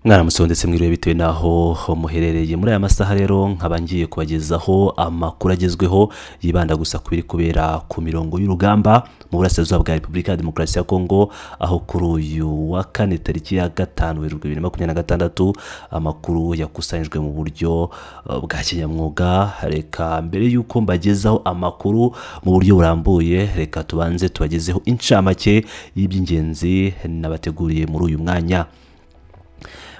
Mwaramutse ndetse mwiriwe bitewe n'aho muherereye muri aya masaha. Rero nkaba ngiye kubagezaho amakuru agezweho yibanda gusa ku biri kubera ku mirongo y'urugamba mu burasirazuba bwa Repubulika ya Demokarasi ya Kongo, aho kuri uyu wa kane tariki ya 5 Werurwe 2026 amakuru yakusanyijwe mu buryo bwa kinyamwuga. Reka mbere y'uko mbagezaho amakuru mu buryo burambuye, reka tubanze tubagezeho incamake y'iby'ingenzi nabateguriye muri uyu mwanya.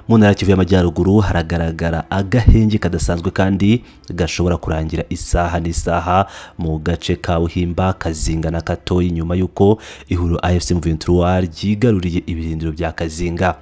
Mu ntara ya Kivu y'Amajyaruguru haragaragara agahenge kadasanzwe kandi gashobora kurangira isaha n'isaha mu gace ka Buhimba, Kazinga na Katoyi, nyuma y'uko ihuriro AFC M23 ryigaruriye ibirindiro bya Kazinga.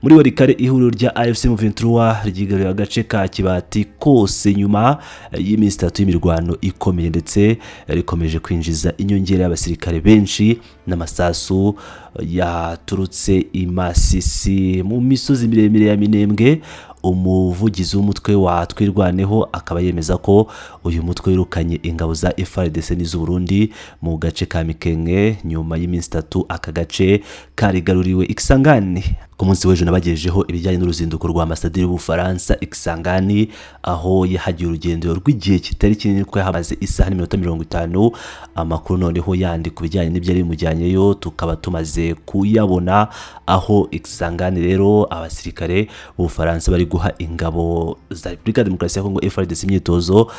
Muri Walikale, ihuriro rya AFC M23 ryigaruriye agace ka Kibati kose nyuma y'iminsi 3 y'imirwano ikomeye, ndetse rikomeje kwinjiza inyongera y'abasirikare benshi n'amasasu yaturutse i Masisi. Mu misozi miremire ya Minembwe, umuvugizi w'umutwe wa Twirwaneho akaba yemeza ko uyu mutwe wirukanye ingabo za FARDC n'iz'u Burundi mu gace ka Mikenke nyuma y'iminsi 3 aka gace karigaruriwe. Ikisangani, ku munsi w'ejo nabagejejeho ibijyanye n'uruzinduko rwa ambasaderi w'Ubufaransa Ikisangani, aho yahagiye urugendo rw'igihe kitari kinini kuko yahamaze isaha n'iminota 50. Amakuru noneho yandi ku bijyanye n'ibyari bimujyanyeyo tukaba tumaze kuyabona, aho Ikisangani rero abasirikare b'Ubufaransa bari guha ingabo za Repubulika ya Demokarasi ya Kongo FARDC imyitozo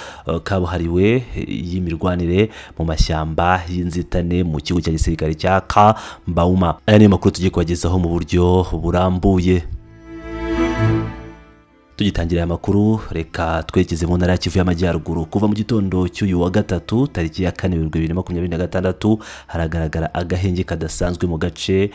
kabuhariwe y'imirwanire mu mashyamba y'inzitane mu kigo cya gisirikare cya Kambauma. Aya niyo makuru tugiye kubagezaho mu buryo burambuye. Tugitangira aya makuru, reka twerekeze mu ntara ya Kivu y'Amajyaruguru. Kuva mu gitondo cy'uyu wa gatatu tariki ya 4 Werurwe 2026 haragaragara agahenge kadasanzwe mu gace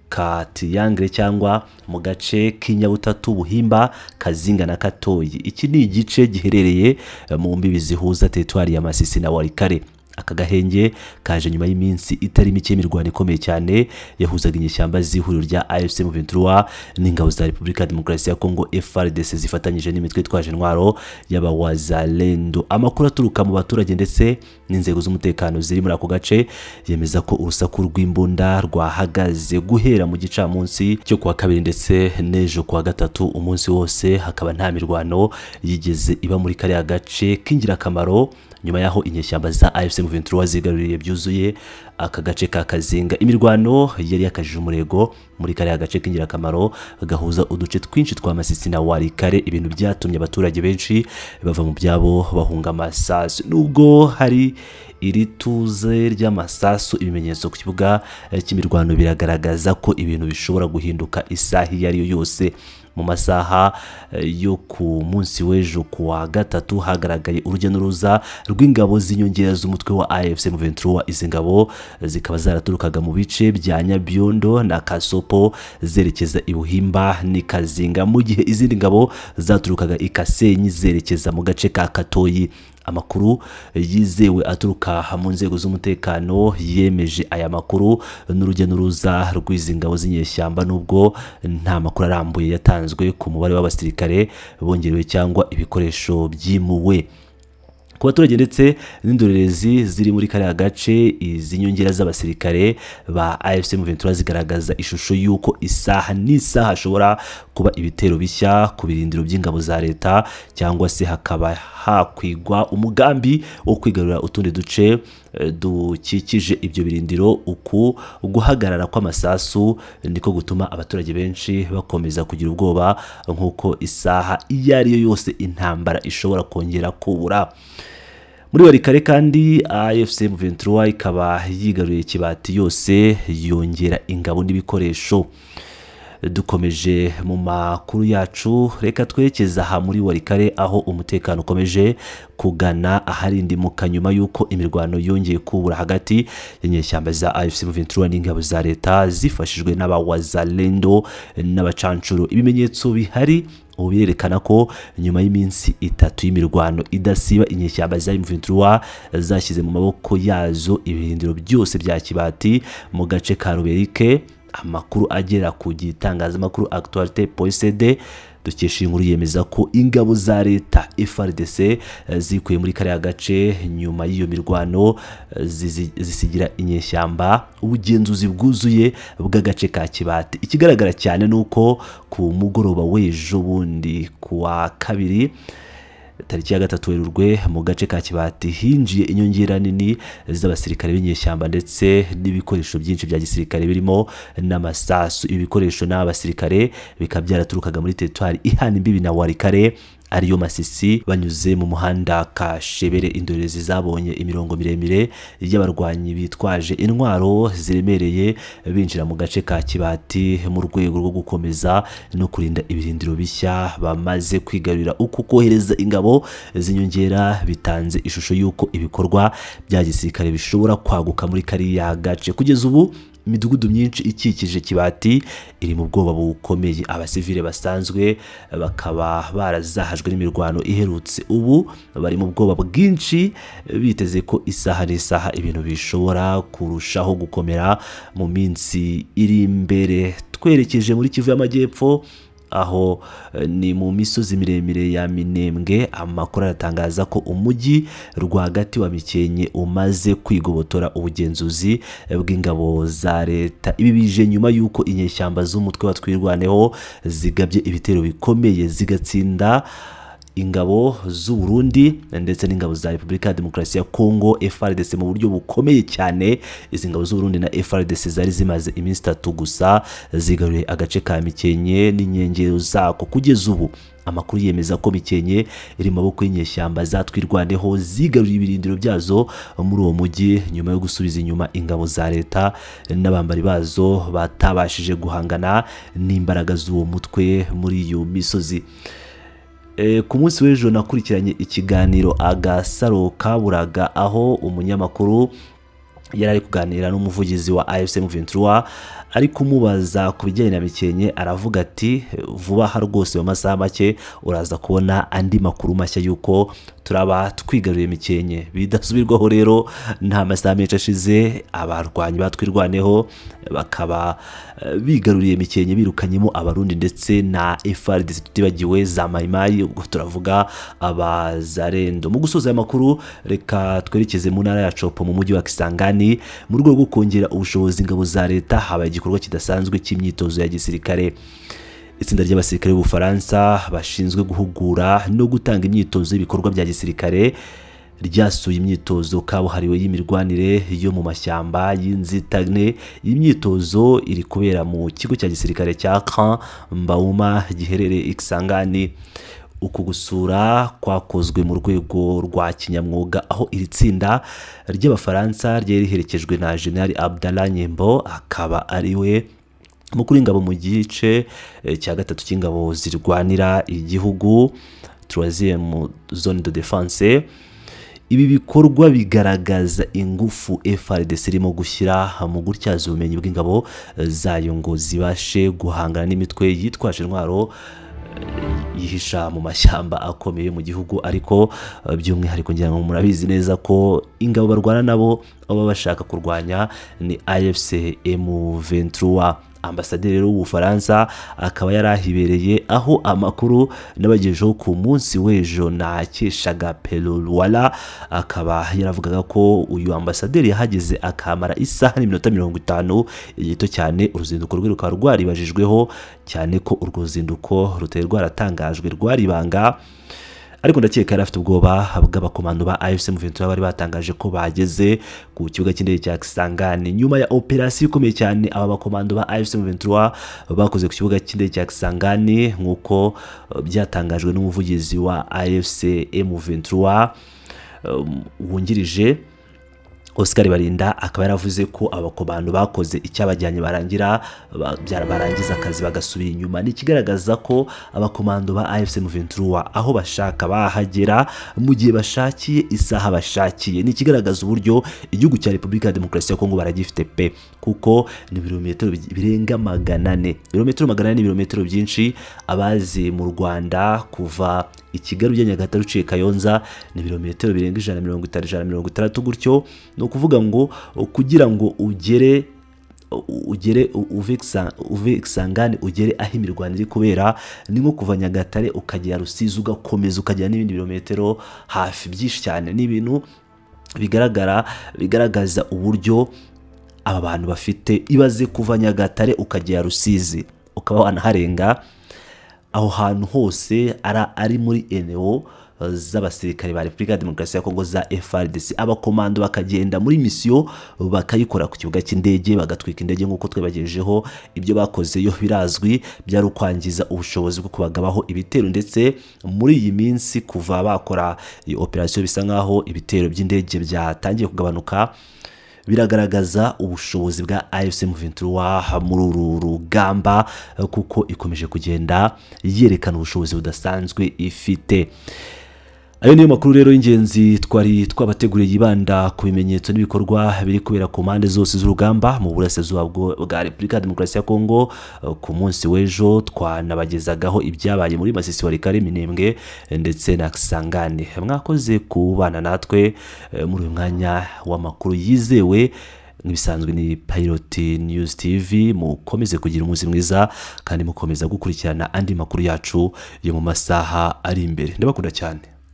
ka Triangle cyangwa mu gace k'Inyabutatu, Buhimba, Kazinga na Katoyi. Iki ni igice giherereye mu mbibi zihuza teritwari ya Masisi na Walikale. Aka gahenge kaje nyuma y'iminsi itari mike y'imirwano ikomeye cyane yahuzaga inyeshyamba z'ihuriro rya AFC M23 n'ingabo za Repubulika ya Demokarasi ya Kongo FARDC zifatanyije n'imitwe itwaje intwaro y'abawazalendo. Amakuru aturuka mu baturage ndetse n'inzego z'umutekano ziri muri ako gace yemeza ko urusaku rw'imbunda rwahagaze guhera mu gicamunsi cyo kuwa kabiri ndetse n'ejo kuwa gatatu umunsi wose hakaba nta mirwano yigeze iba muri kariya gace k'ingirakamaro, nyuma y'aho inyeshyamba za AFC M23 zigaruriye byuzuye aka gace ka Kazinga. Imirwano yari yakajije umurego muri kariya gace k'ingirakamaro gahuza uduce twinshi twa Masisi na Walikale, ibintu byatumye abaturage benshi bava mu byabo bahunga amasasu. Nubwo hari iri tuze ry'amasasu, ibimenyetso ku kibuga cy'imirwano biragaragaza ko ibintu bishobora guhinduka isaha iyo ari yo yose. Mu masaha yo ku munsi w'ejo ku wa gatatu hagaragaye urujya n'uruza rw'ingabo z'inyongera z'umutwe wa AFC M23. Izi ngabo zikaba zaraturukaga mu bice bya Nyabyondo na Kasopo zerekeza i Buhimba n'i Kazinga, mu gihe izindi ngabo zaturukaga i Kasenyi zerekeza mu gace ka Katoyi. Amakuru yizewe aturuka mu nzego z'umutekano yemeje aya makuru n'urujya n'uruza rw'izi ngabo z'inyeshyamba, nubwo nta makuru arambuye yatanzwe ku mubare w'abasirikare bongerewe cyangwa ibikoresho byimuwe. Ku baturage ndetse n'indorerezi ziri muri kariya gace, izi nyongera z'abasirikare ba AFC M23 zigaragaza ishusho y'uko isaha n'isaha hashobora kuba ibitero bishya ku birindiro by'ingabo za leta, cyangwa se hakaba hakwigwa umugambi wo kwigarurira utundi duce dukikije ibyo birindiro. Uku guhagarara kw'amasasu niko gutuma abaturage benshi bakomeza kugira ubwoba nk'uko isaha iyo ari yo yose intambara ishobora kongera kubura. Muri Walikale kandi, AFC M23 ikaba yigaruriye Kibati yose, yongera ingabo n'ibikoresho. Dukomeje mu makuru yacu, reka twerekeze aha muri Walikale, aho umutekano ukomeje kugana aharindimuka nyuma y'uko imirwano yongeye kubura hagati y'inyeshyamba za AFC M23 n'ingabo za leta zifashijwe n'abawazalendo n'abacancuro. Ibimenyetso bihari ubu birerekana ko nyuma y'iminsi 3 y'imirwano idasiba, inyeshyamba za M23 zashyize mu maboko yazo ibirindiro byose bya Kibati mu gace ka Ruberike. Amakuru agera ku gitangazamakuru Actualité.cd Dukesha iyi nkuru yemeza ko ingabo za leta FARDC zikuye muri kariya gace nyuma y'iyo mirwano, zisigira inyeshyamba ubugenzuzi bwuzuye bw'agace ka Kibati. Ikigaragara cyane ni uko ku mugoroba w'ejo bundi ku wa kabiri tariki ya 3 Werurwe, mu gace ka Kibati hinjiye inyongera nini z'abasirikare b'inyeshyamba ndetse n'ibikoresho byinshi bya gisirikare birimo n'amasasu. Ibi bikoresho n'aba basirikare bikaba byaraturukaga muri teritwari ihana imbibi na Walikale, ariyo Masisi, banyuze mu muhanda Kashebere. Indorerezi zabonye imirongo miremire y'abarwanyi bitwaje intwaro ziremereye binjira mu gace ka Kibati mu rwego rwo gukomeza no kurinda ibirindiro bishya bamaze kwigarurira. Uku kohereza ingabo z'inyongera bitanze ishusho y'uko ibikorwa bya gisirikare bishobora kwaguka muri kariya gace. Kugeza ubu imidugudu myinshi ikikije Kibati iri mu bwoba bukomeye, abasivile basanzwe bakaba barazahajwe n'imirwano iherutse. Ubu bari mu bwoba bwinshi, biteze ko isaha n'isaha ibintu bishobora kurushaho gukomera mu minsi iri imbere. Twerekeje muri Kivu y'Amajyepfo, aho ni mu misozi miremire ya Minembwe, amakuru aratangaza ko umujyi rwagati wa Mikenke umaze kwigobotora ubugenzuzi bw'ingabo za leta. Ibi bije nyuma y'uko inyeshyamba z'umutwe wa Twirwaneho zigabye ibitero bikomeye, zigatsinda ingabo z'u Burundi ndetse n'ingabo za Repubulika ya Demokarasi ya Kongo FARDC mu buryo bukomeye cyane. Izi ngabo z'u Burundi na FARDC zari zimaze iminsi 3 gusa zigaruriye agace ka Mikenke n'inkengero zako. Kugeza ubu amakuru yemeza ko Mikenke iri mu maboko y'inyeshyamba za Twirwaneho zigaruriye ibirindiro byazo muri uwo mujyi, nyuma yo gusubiza inyuma ingabo za leta n'abambari bazo batabashije guhangana n'imbaraga z'uwo mutwe muri iyo misozi. Ku munsi w'ejo nakurikiranye ikiganiro Agasaro Kaburaga, aho umunyamakuru yari ari kuganira n'umuvugizi wa AFC M23, ari kumubaza ku bijyanye na Mikenke. Aravuga ati vuba aha rwose mu masaha make uraza kubona andi makuru mashya y'uko turaba twigaruriye Mikenke. Bidasubirwaho rero, nta masaha menshi ashize abarwanyi batwirwaneho bakaba bigaruriye Mikenke, birukanyemo Abarundi ndetse na FARDC, tutibagiwe za Mayimayi, ubwo turavuga Abazarendo. Mu gusoza aya makuru, reka twerekeze mu ntara ya Copo mu mujyi wa Kisangani. Mu rwego rwo kongera ubushobozi ingabo za leta, habaye igikorwa kidasanzwe cy'imyitozo ya gisirikare. Itsinda ry'abasirikare b'Ubufaransa bashinzwe guhugura no gutanga imyitozo y'ibikorwa bya gisirikare ryasuye imyitozo kabuhariwe y'imirwanire yo mu mashyamba y'inzitane. Iyi myitozo iri kubera mu kigo cya gisirikare cya Camp Mbauma giherereye i Kisangani. Uku gusura kwakozwe mu rwego rwa kinyamwuga, aho iri tsinda ry'Abafaransa ryari riherekejwe na General Abdallah Nyembo, akaba ari we mukuru w'ingabo mu gice cya 3 cy'ingabo zirwanira igihugu, 3e zone de défense. Ibi bikorwa bigaragaza ingufu FARDC irimo gushyira mu gutyaza ubumenyi bw'ingabo zayo ngo zibashe guhangana n'imitwe yitwaje intwaro yihisha mu mashyamba akomeye mu gihugu. Ariko by'umwihariko ngira ngo murabizi neza ko ingabo barwana nabo baba bashaka kurwanya ni AFC M23. Ambasaderi w'Ubufaransa akaba yarahibereye, aho amakuru nabagejeho ku munsi w'ejo nakeshaga Pelolwala, akaba yaravugaga ko uyu ambasaderi yahageze akamara isaha n'iminota 50, gito cyane. Uruzinduko rwe rukaba rwaribajijweho cyane ko urwo ruzinduko rutari rwaratangajwe, rwari ibanga, ariko ndakeka yari afite ubwoba bw'abakomando ba AFC M23 bari batangaje ko bageze ku kibuga cy'indege cya Kisangani nyuma ya operasiyo ikomeye cyane aba bakomando ba AFC M23 bakoze ku kibuga cy'indege cya Kisangani, nk'uko byatangajwe n'umuvugizi wa AFC M23 wungirije Oscar Barinda. Akaba yaravuze ko abakomando bakoze icyabajyanye, barangiza akazi bagasubira inyuma. Ni ikigaragaza ko abakomando ba AFC M23 aho bashaka bahagera mu gihe bashakiye, isaha bashakiye. Ni ikigaragaza uburyo igihugu cya Repubulika ya Demokarasi ya Kongo baragifite pe, kuko ni ibirometero birenga 400. Ibirometero 400 ni ibirometero byinshi. Abazi mu Rwanda, kuva i Kigali ujya Nyagatare uciye Kayonza ni ibirometero birenga 150, 160 gutyo. Ni ukuvuga ngo kugira ngo ugere ugere uve Kisangani ugere aho imirwano iri kubera, ni nko kuva Nyagatare ukagera Rusizi, ugakomeza ukagera n'ibindi birometero hafi byinshi cyane. Ni ibintu bigaragara, bigaragaza uburyo aba bantu bafite. Ibaze kuva Nyagatare ukagera Rusizi, ukaba wanaharenga, aho hantu hose ari muri eneo z'abasirikare ba Repubulika ya Demokarasi ya Kongo za FARDC. Abakomando bakagenda muri misiyo bakayikora ku kibuga cy'indege, bagatwika indege nk'uko twabagejejeho. Ibyo bakozeyo birazwi, byari ukwangiza ubushobozi bwo kubagabaho ibitero. Ndetse muri iyi minsi kuva bakora iyi operasiyo, bisa nk'aho ibitero by'indege byatangiye kugabanuka. Biragaragaza ubushobozi bwa AFC M23 muri uru rugamba, kuko ikomeje kugenda yerekana ubushobozi budasanzwe ifite. Ayo niyo makuru rero y'ingenzi twari twabateguriye, yibanda ku bimenyetso n'ibikorwa biri kubera ku mpande zose z'urugamba mu burasirazuba bwa Repubulika ya Demokarasi ya Kongo. Ku munsi w'ejo twanabagezagaho ibyabaye muri Masisi, Walikale, Minembwe ndetse na Kisangani. Mwakoze kubana natwe muri uyu mwanya w'amakuru yizewe. Nk'ibisanzwe ni Pilot News TV. Mukomeze kugira umunsi mwiza kandi mukomeza gukurikirana andi makuru yacu yo mu masaha ari imbere. Ndabakunda cyane.